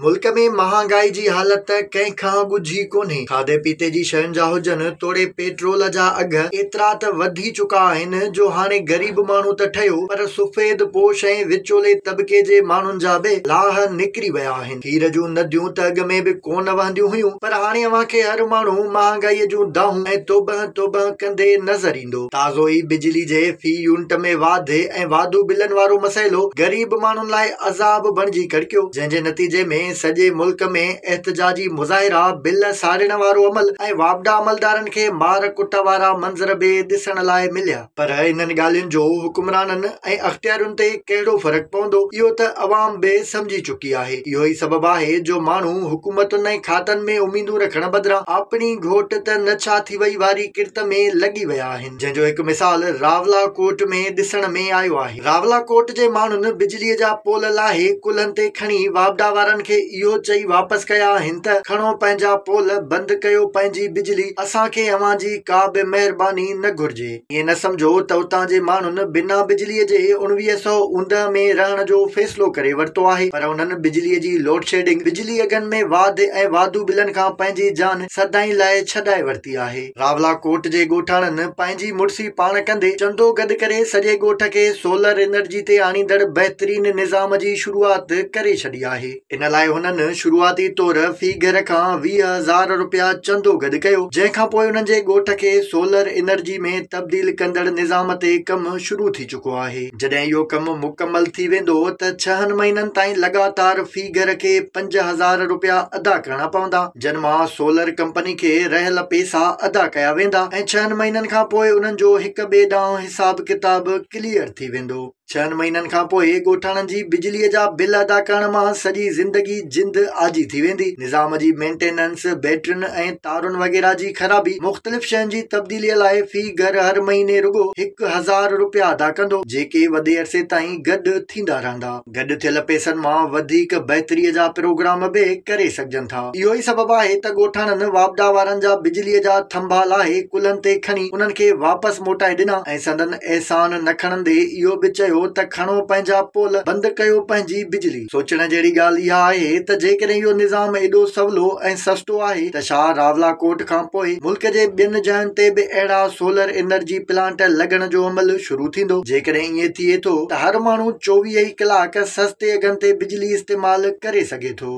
ملڪ ۾ مهانگائي جي حالت ڪنهن کان ڳجهي ڪونهي. کاڌي پيتي جي شين جا هجن توڙي پيٽرول جا اگهه ايترا ته وڌي چڪا آهن جو هاڻي غريب ماڻهو ته ٺهيو پر سفيد پوش ۽ وچولي طبقي جي ماڻهن جا به لاهه نڪري ويا آهن. کير جون نديون ته اڳ ۾ به ڪونه وهنديون هيون پر هاڻي اوهان کي هر ماڻهو مهانگائي جون دانهون ۽ توبهه توبهه ڪندي نظر ايندو. تازو ئي بجلي جي في يونٽ ۾ واڌ ۽ واڌو بلن وارو مسئلو غريب ماڻهن لاء عذاب بڻجي ڪڙڪيو، جنهن جي نتيجي ۾ سڄي ملڪ ۾ احتجاجي مظاهرا، بل ساڙڻ وارو عمل ۽ واپڊا عملدارن کي مار ڪٽ وارا منظر به ڏسڻ لاء مليا. پر انهن ڳالهين جو حڪمرانن ۽ اختيارين تي ڪهڙو فرق پوندو، اهو ته عوام به سمجهي چڪي آهي. اهو ئي سبب آهي جو ماڻهو حڪومتن ۽ کاتن ۾ اميدون رکڻ بدران آپڻي گهوٽ ته نه ڇا ٿي وئي واري ڪرت ۾ لڳي ويا آهن، جنهن جو هڪ مثال راولا ڪوٽ ۾ ڏسڻ ۾ آيو آهي. راولا ڪوٽ جي ماڻهن بجليء جا پول لاهي ڪلهن تي کڻي واپڊا وارن کي اهو چئي واپس ڪيا آهن ته کڻو پنهنجا پول، بند ڪيو پنهنجي بجلي، اسان کي اوهان جي ڪا به مهرباني نه گهرجي. ائين نه سمجهو ته اتان جي ماڻهن بنا بجليء جي 19 سئو اوندهه ۾ رهڻ جو فيصلو ڪري ورتو آهي پر انهن بجليء جي لوڊشيڊنگ، بجلي اگهن ۾ واڌ ۽ واڌو بلن کان پنهنجي جان سدائين لاء ڇڏائي ورتي آهي. راولا ڪوٽ جي ڳوٺاڻن پنهنجي مڙسي پاڻ ڪندي چندو گڏ ڪري سڄي ڳوٺ کي سولر انرجي تي آڻيندڙ بهترين نظام جي شروعات ڪري ڇڏي آهي. ان لاء هنن شروعاتي طور في گهر کان 20,000 رپيا چندو گڏ ڪيو، جنهن کانپوء انهن جي ڳوٺ کي سولر انرجي ۾ تبديل ڪندڙ نظام تي ڪم شروع ٿي چڪو آهي. جڏهن اهو ڪم مڪمل ٿي ويندو ته ڇهن مهينن تائين لڳاتار في گهر کي 5000 رپيا ادا ڪرڻا پوندا. جن مان سولر ڪمپني کي رهيل پيسا ادا ڪيا ويندا ۽ ڇهن مهينن کان پوء انهن جو هڪ ٻئي ڏانهن حساب ڪتاب ڪليئر ٿي ويندو. ڇهن مهينن کان پوء ڳوٺاڻن جي بجليء جا بل ادا ڪرڻ مان سڄي زندگي جند آجي ٿي ويندي. نظام جي مينٽيننس، بيٽرين ۽ تارن وغيره جي خرابي، مختلف شين جي تبديليء لاء في گهر هر مهيني رڳو 1000 رپيا ادا ڪندو، جيڪي وڏي عرصي تائين گڏ ٿيندا رهندا. گڏ ٿيل پئسن مان وڌيڪ بهتري جا پروگرام به ڪري سگهجن ٿا. اهو ئي سبب آهي ته ڳوٺاڻن واپڊا وارن جا بجليء جا ٿنڀا لاهي ڪلهن تي کڻي انهن کي واپس موٽائي ڏنا ۽ سندن احسان نه کڻندي اهو به چيو ته کڻو پنهنجا پول، بند ڪيو پنهنجي بجلي. سوچڻ جهڙي ڳالهه اها آهي ته جيڪڏهن اهو نظام ايڏو سولو ۽ سستو آهي ته ڇا راولا ڪوٽ کان پوء ملڪ جي ٻين جاين تي به اهڙا سولر انرجي پلانٽ لڳڻ جو عمل شروع ٿيندو؟ جيڪڏهن ائين ٿئي ٿو ته هر ماڻهو 24 ئي ڪلاڪ سستي اگهن تي بجلي استعمال ڪري سگهي ٿو.